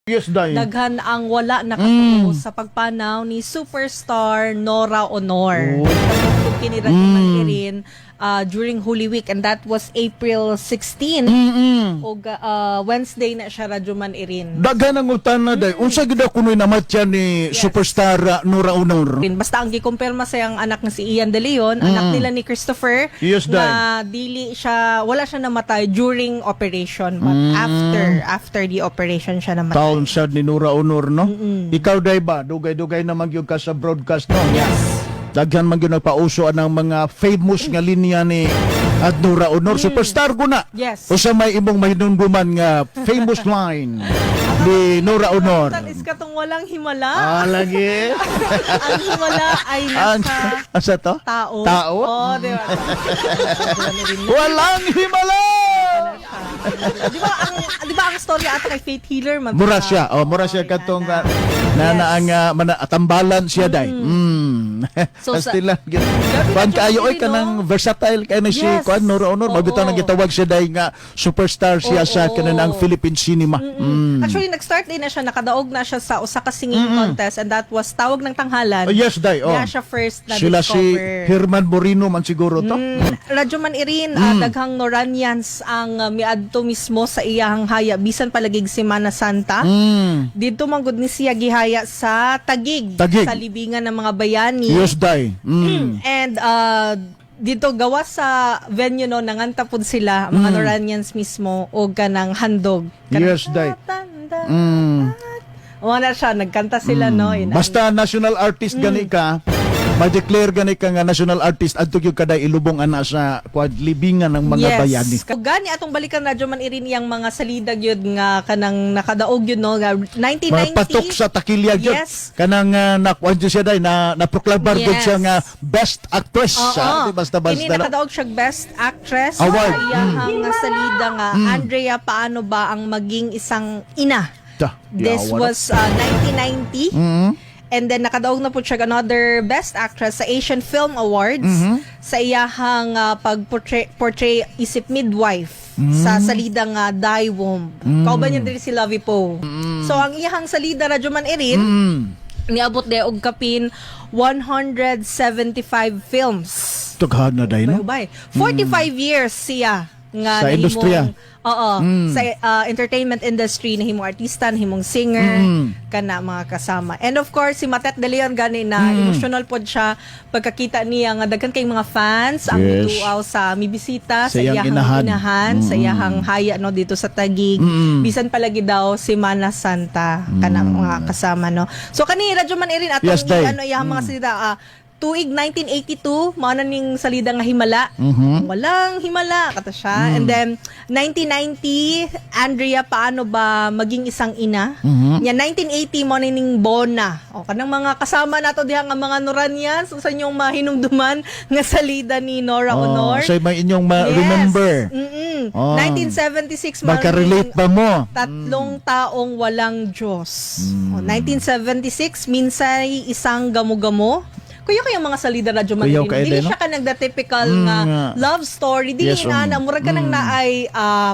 Yes, day. Daghan ang wala nakatuo sa pagpanaw ni superstar Nora Aunor. Oh. Kini Irin during Holy Week, and that was April 16 og Wednesday na siya, Radyoman Irin. Daghan ang utana, day. Unsa gid kunoy namatyan ni superstar Nora Aunor? Rin. Basta ang gikumpirma sa iyang anak nga si Ian De Leon, anak nila ni Christopher, na dili siya, wala siya namatay during operation, but after after the operation siya namatay. Taon sad ni Nora Aunor, no? Ikaw, day ba, dugay-dugay na magyud ka sa broadcast, no? Yes. Daghan man gyud nagpauso anang mga famous nga linya ni at Nora Aunor, superstar ko na. Usa may imong mahinumduman nga famous line ni Nora Aunor? Tan is katong "Walang himala." Ah, lagi. Ang himala ay Ang nasa asa to? Tao. Tao? Oo, di ba? Walang himala. Di ba ang story ata kay Faith Healer man? Mura siya. Oh, mura siya katong na na ang mana, tambalan siya, day. So, Kastila. Grabe Kuan na kaayo siya, oy, kanang versatile kay na si kuan Nora Aunor. Mabitaw nang gitawag siya, day, nga superstar siya sa kanan ang Philippine cinema. Actually, nag-start din na siya, nakadaog na siya sa usa ka singing contest, and that was Tawag ng Tanghalan. Oh, yes, day. Oh. Niya siya first na Sila si discover. Herman Moreno man siguro to. Radyo man Irin, daghang Noranians ang miadto mismo sa iyahang haya bisan palagig Semana Santa. Dito man gud ni siya gihaya sa Taguig, Taguig. sa libingan ng mga bayani. Yes, day. And dito gawas sa venue, no, nanganta pud sila mga Noranians mismo og kanang handog. Kanang, Yes, day. "Tatanda." Wala siya, nagkanta sila, no. Yun, Basta national artist gani ka, ma-declare gani ka nga national artist, adto gyud kaday ilubong ana sa kuan libingan ng mga bayani. Kung gani atong balikan, Radyo Man Irin, iyang mga salida gyud nga kanang nakadaog gyud, no, nga 1990. Mga patok sa takilya gyud. Kanang nakuan jud siya, day, na naproklamar gyud siya nga best actress. Oo. Di basta basta. Kini No? nakadaog siya best actress Award. sa iyahang nga salida nga "Andrea, Paano Ba ang Maging Isang Ina?" Ta, This yawa na. was 1990. And then nakadaog na po siya another best actress sa Asian Film Awards sa iyahang pag-portray portray isip midwife sa salida nga "Thy Womb." Kauban niya diri si Lovi Poe. So ang iyahang salida, Radyo Man Irin, niabot de og kapin 175 films. Daghan na, day, no? Bay, 45 years siya nga Sa nahimong- industriya. Oo, sa entertainment industry, nahimong artista, nahimong singer, kana mga kasama. And of course, si Matet De Leon gani na emotional pod siya pagkakita niya nga daghan kay mga fans ang mituaw sa mibisita Sa sa iyang iyahang inahan. inahan, sa iyahang haya, no, dito sa Taguig. Bisan palagi daw Semana Santa, kana mga kasama, no. So kani, Radyo Man Irin, atong Yes, day. ano iyahang mga salita, tuig 1982 mao na ning salida nga "Himala." "Walang himala" kata siya. And then 1990, "Andrea, Paano Ba Maging Isang Ina?" Nya 1980 mao na ning "Bona." O kanang mga kasama nato diha nga mga Noranians, unsa inyong mahinumduman nga salida ni Nora Oh, Aunor? so may inyong ma-remember. Oh. 1976 mao na Maka-relate ning ba mo? "Tatlong Taong Walang Diyos." O, 1976, "Minsay Isang Gamo-Gamo." Kuya kayong mga salida, Radyo Kuyaw Man Irin. kayo Dili din, no? siya kanang the typical nga love story. Dili na na murag kanang naay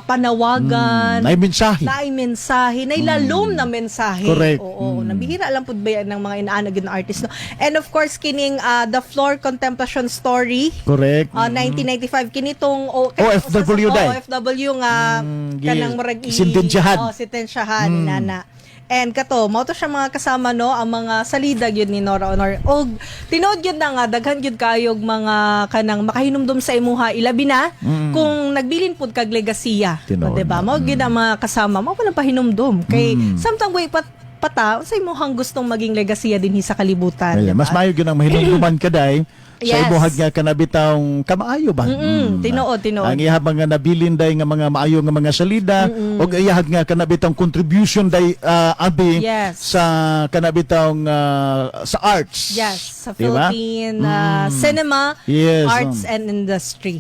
panawagan. Naay mensahe. Naay mensahe, naay lalom na mensahe. Correct. Oo, nabihira lang pud ba yan ng mga inaana gyud na artist, no. And of course kining "The Floor Contemplation Story." 1995 kinitong OFW oh, day. OFW nga kanang murag sentensyahan. Oh, sentensyahan nana. And kato, mao to siya mga kasama, no, ang mga salida gyud ni Nora Aunor. Og tinuod gyud na nga daghan gyud kayog mga kanang makahinumdum sa imuha, ilabi na kung nagbilin pud kag legasiya. Tinuod O, diba? na. Mao gyud ang mga kasama, mao pa pahinumdum kay samtang way pat pata sa imuhang gustong maging legasiya dinhi sa kalibutan, Well, diba? mas maayo gyud ang mahinumduman ka, day, sa imuhag nga kanabitang kamaayo ba? Tinuod, tinuod. Ang iyahag mga nabilin, day, nga mga maayo nga mga salida og iyahag nga kanabitang contribution, day, abi sa kanabitang sa arts. Yes, sa Diba? Philippine cinema, arts and industry.